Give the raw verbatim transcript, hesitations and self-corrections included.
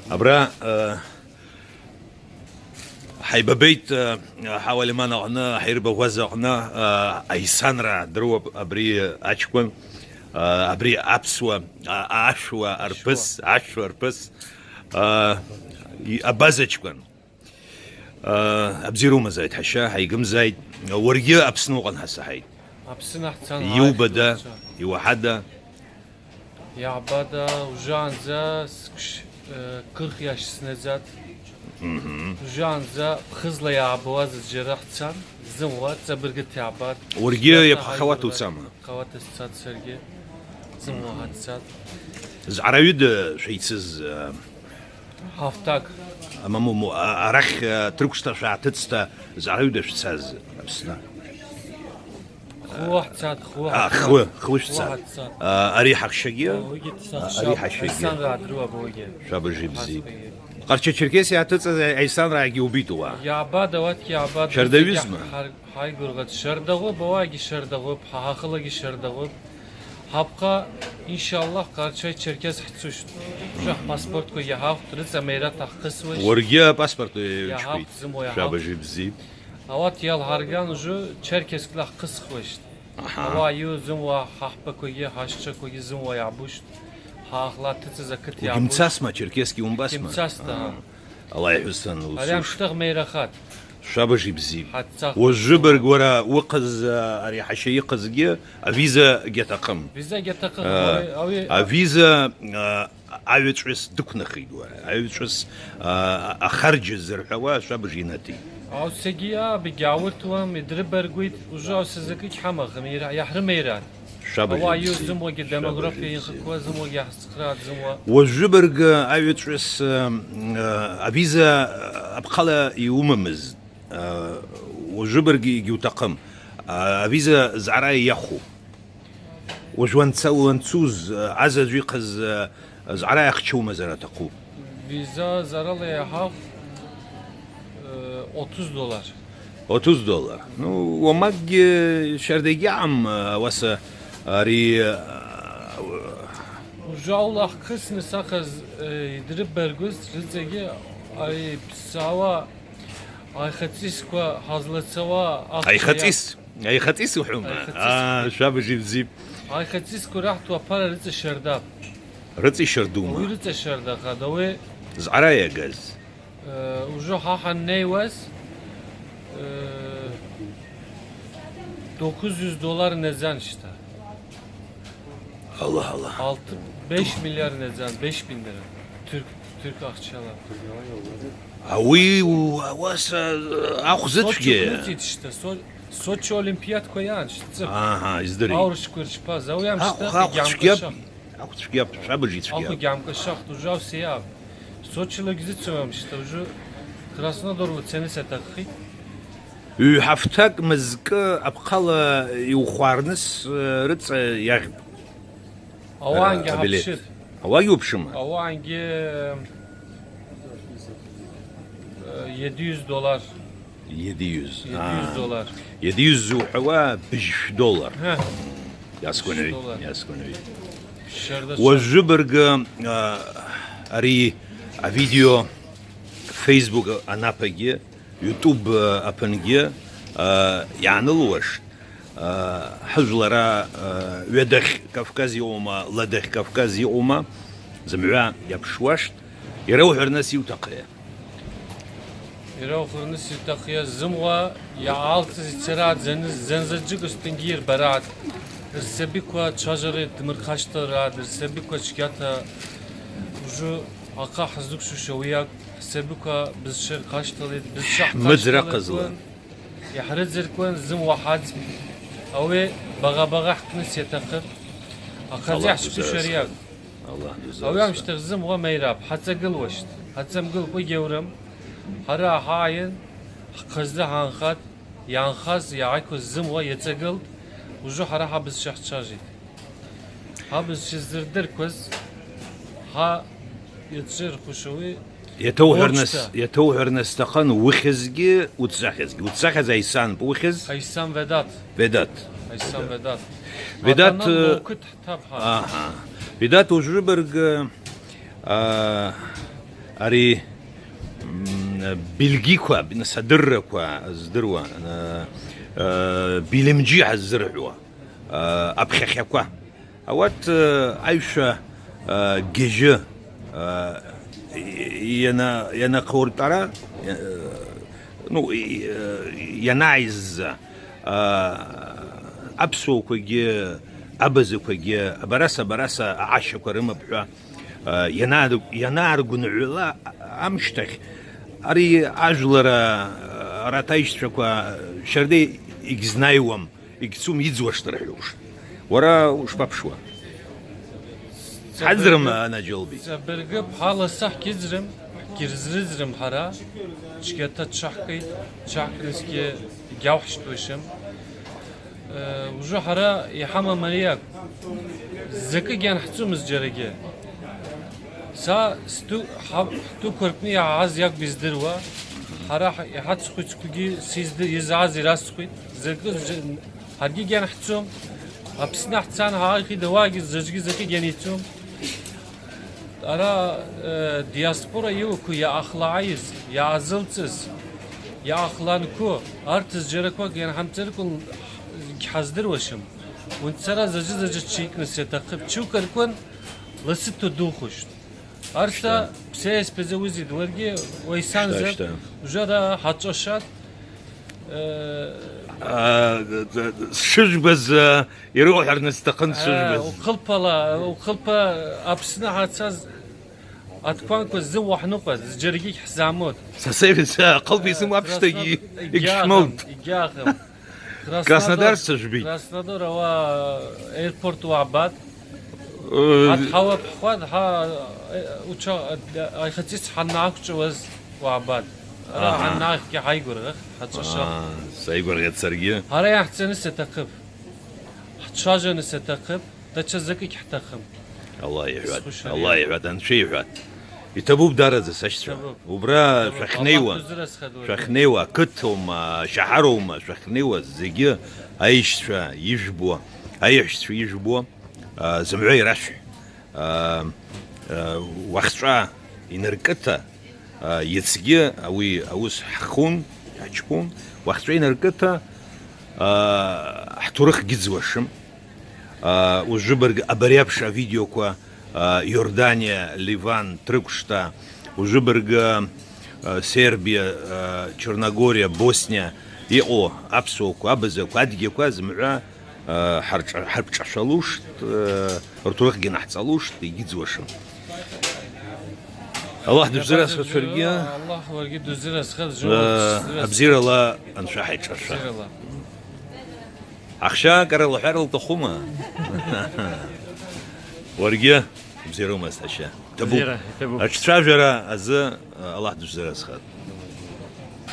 Абра, э, ҳаибабеит, э, ҳауалиман аҟны, ҳаирбаӷәаза аҟны, э, аисанра дыруп абри аҷкәын, э, абри аԥсуа, а-, ашәуа арԥыс, ашәуа арԥыс, э, и-, абазаҷкәын. Э, абзиара умазааит, ҳашьа, ҳаигымзааит. Уаргьы Аԥсны уҟан ҳәа саҳаит. Аԥсны ҳцан. Иубада, ҳаахьӡ-, иуаҳада? Иаабада, ужаанӡа сқш-, э, кырхиашь снаӡат. Мгм. Ужаанӡа ԥхыӡла иаабауаз џьара ҳцан, зымуа ҵабыргыҭ иаабар. Уаргьы иаԥхауа ҳаигәырӷьа уцама? Ԥхауа сцат саргьы. Зымуа ҳаццат. Зҳара ҩыда шәеицыз, э, Ҳафҭак. Мамоу, а-, арахь, а, Ҭырқәшҭа шәааҭыҵ, зааҩыда шәцаз, Аԥсны. Хыуа ҳцат, хыуа А, ҳцат. Хыуа, хыуа шәцат. Хыуа ҳцат. А, ари ҳахшьагьы? Уигьы дцахшьап. А, ари ҳашьагьы. Аисанраа дыруаб уигьы. Шәабыжь ибзиеит. Ҳаспагьы. Ҟарча-Черкесиа аҭыҵыз аисанраагьы убит уа. Иаабада, уаҭгьы иаабада. Шәардаҩызма? Ҳар-, Ҳаигәырӷьаҵәҟьа шьардаӷәы, бауагьы шьардаӷәы, ҳа ҳахылагьы шьардаӷәы. Ҳапҟа, иншаллаҳ, Ҟарчаи Черкес ҳцушт. Уже ҳпаспортқәагьы ҳаҳхәт, рыҵамеира ҭаҳхысуеишь. Уаргьы апаспорт, э, иаҳҳәеит, уҷкәит. Зымуа иаҳҳәеит. Шәабыжь ибзиеит. Ауат иалҳарган уже Черкескла ҳхысхуеишт. Аҳа. Ауаа иу зымуа ҳаҳбақәагьы, ҳашьцәақәагьы зымуа иаҳбушт. Ҳаахла ҭыҵыз ақыҭ иаҳбушт. Угьымцасма, Черкески умбасма? Гьымцаст, аҳа. Ала иҳәысҭан ус. Ари амшьҭахь меирахат. Шәабыжь ибзиеи. Ҳаццахуеит. Уажәы бырг уара уҟаз, а, ари ҳашьа иҟазгьы авизагьы аҭахым. Визагьы аҭахым, а, ауаҩы, ауаҩы авиза, а, аҩаҵәыс дықәнахит уара. Аҩаҵәыс, а, ахарџь зырҳәауа шәабыжь инаҭеит. Аусагьы аабагьы аурҭуам, идрыбаргәит, ужы аусазакыгь ҳамаӡам, ира-, иаҳрымеиран. Шәабыжь ибзиеи. Ауаа иузымуагьы, шәабыжь демографиа ибзиеи. Инхақәа зымуагьы ҳзыхраат зымуа. Уажәы бырг аҩаҵәыс, м, а, авиза, а, аԥхала иумамызт. А, уажәы бырг егьуҭахым. А, авиза зара иаху. Уажә уанца-, уанцуз, а, азаҵә иҟаз, а, зара иахчоумазар аҭахуп. Виза зарала иаҳахә, э, отыз доллар. Отыз доллар. Ну, уамакгьы шьардагьы аам, а, уаса ари, а, Ужаула ҳхысны сахаз, э, идрыбаргәыз рыҵагьы ари ԥсаауа аихаҵисқәа ҳазлацауа ахәшә Аихаҵис? Аихаҵис уҳәома? Аихаҵис. Аа, шәабыжь ибзип. Аихаҵисқәа раҳҭо аԥара рыҵашьардап. Рыҵашьардума? Уи рыҵашьардахада, уи. Зара иагаз. Э, ужо ҳа ҳаннеиуаз, э, дохузюз доллар неӡан шьҭа. Аллаҳ, Аллаҳ. Алты, беш миллиард неӡан, беш бин лира. Тюрк, тюрк ахчала. А уи у-, а уаса, а, ахә зыцәгьа. Сочи уныҵит шьҭа, Со-, Сочи олимпиадқәа иаан шьҭа. Аҳа, издырит. Аурышқәа иршьԥаз, ауи амшьҭа ахә, ахә цәгьа, агьамкашахт. Ахә цәгьа, шәабыжь ицәгьа. Ахә агьамкашахт, ужо ус иаап. Сочилагь зыцәамам шьҭа, ужо Краснодарла цаны саҭаххит. Ҩ-ҳафҭак мызкы аԥхала иухәарныс, э, рыҵа иаӷьп. Ауаангьы э, абилеҭ. Ҳаԥшыр. Ауаагьы уԥшыма? Ауаангьы, э, иадиҩыз доллар. Иадиҩыз. Иадиҩыз Аа. Доллар. Иадиҩыз зуҳәауа быжьшә доллар. Ҳа. Иасгәаныҩит, Быжьшә доллар. Иасгәаныҩит. Шьарда Уажәы быргы, а, ари авидео Facebook анаԥагьы YouTube, э, аԥынгьы, э, иаанылуашт, э, ҳажәлара, э, ҩадахь Кавказ иҟоума, ладахь Кавказ иҟоума, зымҩа иаԥшуашт, ирауҳәар нас иуҭахи? Ирауҳәар нас иуҭахи, зымуа иаалҵыз ицара аӡаны, зынзаҵәык устәынгьы ирбараат, рсабиқәа цәажәара идмырхашҭлараат, рсабиқәа цәгьаҭа ужу Аха ҳзықәшәаша уи акәым, ҳсабиқәа бызшәа рхашҭалеит, бызшәа Ҳмыӡра ҳхашҭалеит ҟазла. Уи иаҳрыӡыркуан, зымуа ҳаӡ-, ауи багъа-багъа ҳкныс иаҭахын. Ахаӡы Аллаҳ иаҳцәшәаша дузаазга. Ари акәым. Аллаҳ дузаазга. Ауи амшьҭахь зымуа меирап, ҳаҵагылуашт, ҳаҵамгылкәагьы аурым. Ҳара ҳааин, ҳхазы ҳаанхат, иаанхаз, иааиқәыз зымуа иаҵагылт, ужу ҳара ҳабызшәа ҳцәажәеит. Ҳабызшәа зырдырқәаз, ҳа иаҿырхәаша уи Иаҭоуҳәарныс, Уаԥшьа. Иаҭоуҳәарныс сҭахын ухьызгьы, уцахьазгьы. Уцахьаз Аисан, ухьыз? Аисан Ведат. Ведат. Аисан Ведат. Ведат, Аҭанан э, лоукыт ҳҭабҳа. Аҳа. Ведат, уажәы бырг, а, Ари, м, билгиқәа, нас адыррақәа здыруа, э, э, билимџи ҳаззырҳәуа, э, аԥхьахьақәа. Ауат, э, аишәа, э, гьежьы, э, иана-, ианахуртәара, э, ну, и-, э, ианааизза, э, аԥсуақәагьы, абазақәагьы, абараса-абараса аҟазшьақәа рымоуп ҳәа, ианаар-, ианааргәынҳәыла амшьҭахь, ари ажәлар, арҭ аишьцәақәа шьарда егьзнеиуам, егьцом, иӡуашт рҳәоушт. Уара ушԥаԥшуа? Ҳаӡрым, анаџьалбеит. Ҵабыргы ԥҳа лассы ҳгьыӡрым, ҳгьырзрыӡрым ҳара, цәгьа аҭак дшаҳкит, дшаҳкрызгьы егьаҳшьҭуашым. Э, ужәы ҳара иҳамам ари акә. Закәгьы анҳҵомызт џьарагьы. Са стәы-, ҳа-, ҳтәықәа рҟны иааз иакәым издыруа, ҳара ҳа-, иҳацхәыцқәагьы сизды-, изааз ирасхәит. Закәыз џьа-, ҳаргьы гьанҳҵом. Аԥсны ҳцан ҳаахьеит, ауаагьы заҵәгьы закәгьы аницом. Ара, э, диаспора иуқәу иаахлааиз, иаазылҵыз, иаахланқәоу, арҭ зџьарақәак ианҳамҵыркәын ҳаздыруашым. Унцара заҵәы-заҵәы ҽеикныс иаҭаххеит, ԥшьҩык ркәын лассы дҭадухәышт. Арса ԥсеиа спезауизит уаргьы, уаҩсанзар, шьҭа, шьҭа, ужара ҳаҿашат. Э, а, д-, д-, сшыжәбаз, а, ирыуҳәарны сҭахын, сшыжәбаз. Ухылԥала, ухылԥа Аԥсны ҳацаз аҭқәанқәа ззы уаҳныҟәаз, џьаргьы ҳзаамоуд. Са сеиԥш, а, ахылԥа исымоу аԥшьҭагьы Краснодар, егьшәмоуд. Егьаахым, егьаахым. Краснодар, Краснодар сыжәбеит. Краснодар ауаа аирпорт уаабат. Э, ҳа дҳауап, ҳхәа, ҳа, э, уцәа-, э, аихаҵис ҳаннаақәҿылаз уаабат. Ара, аҳа, ҳаннаахьгьы ҳаигәырӷьахт, ҳаҿаша. Аа, саигәырӷьеит саргьы. Ҳара иаҳҵаны саҭахып. Ҳцәажәаны саҭахып. Даҽа закәгьы ҳҭахым. Аллаҳ иҳәат, схәышәариа. Аллаҳ иҳәат, Анцәа иҳәат. Иҭабуп, дараӡа, сашьцәа. Иҭабуп. Убра, иҭабуп, шәахьнеиуа, Аллаҳ дузыразхеит уаргьы. Шәахьнеиуа, ақыҭоума, ашьаҳароума, шәахьнеиуа, зегьы аишьцәа ижәбо, аиҳәшьцәа ижәбо, а, зымҩа ирашәҳә. А, а, уахҵәа инаркыҭа, а, иацгьы уи аус ҳхун, ҳаҷкәын, уахҵәа инаркыҭа, а, ҳҭоурых гьыӡуашым. А, уажәы бырг абари аԥш авидеоқәа, а, Иорданиа, Ливан, Ҭрықәшҭа, уажәы бырг, а, Сербиа, а, Черногориа, Босниа иҟоу аԥсуақәа, абазақәа, адгьақәа зымҩа, а, ҳарҿа-, ҳарҿашәалушт, а, рҭоурыхгьы наҳҵалушт, егьыӡуашым. Аллаҳ дышәзыразхәыцәаргьы, Аллаҳ уаргьы дузыразхар, а, зжьуа дшәзыразхар. Абзиарала Анцәа ҳаиҿашәа. Бзиарала. Ахшьа акара лҳәар лҭахума? Уаргьы бзиароума, сашьа? Ҭабуп. Бзиара, иҭабуп. Аҽцәажәара азы, а, Аллаҳ дышәзыразхар.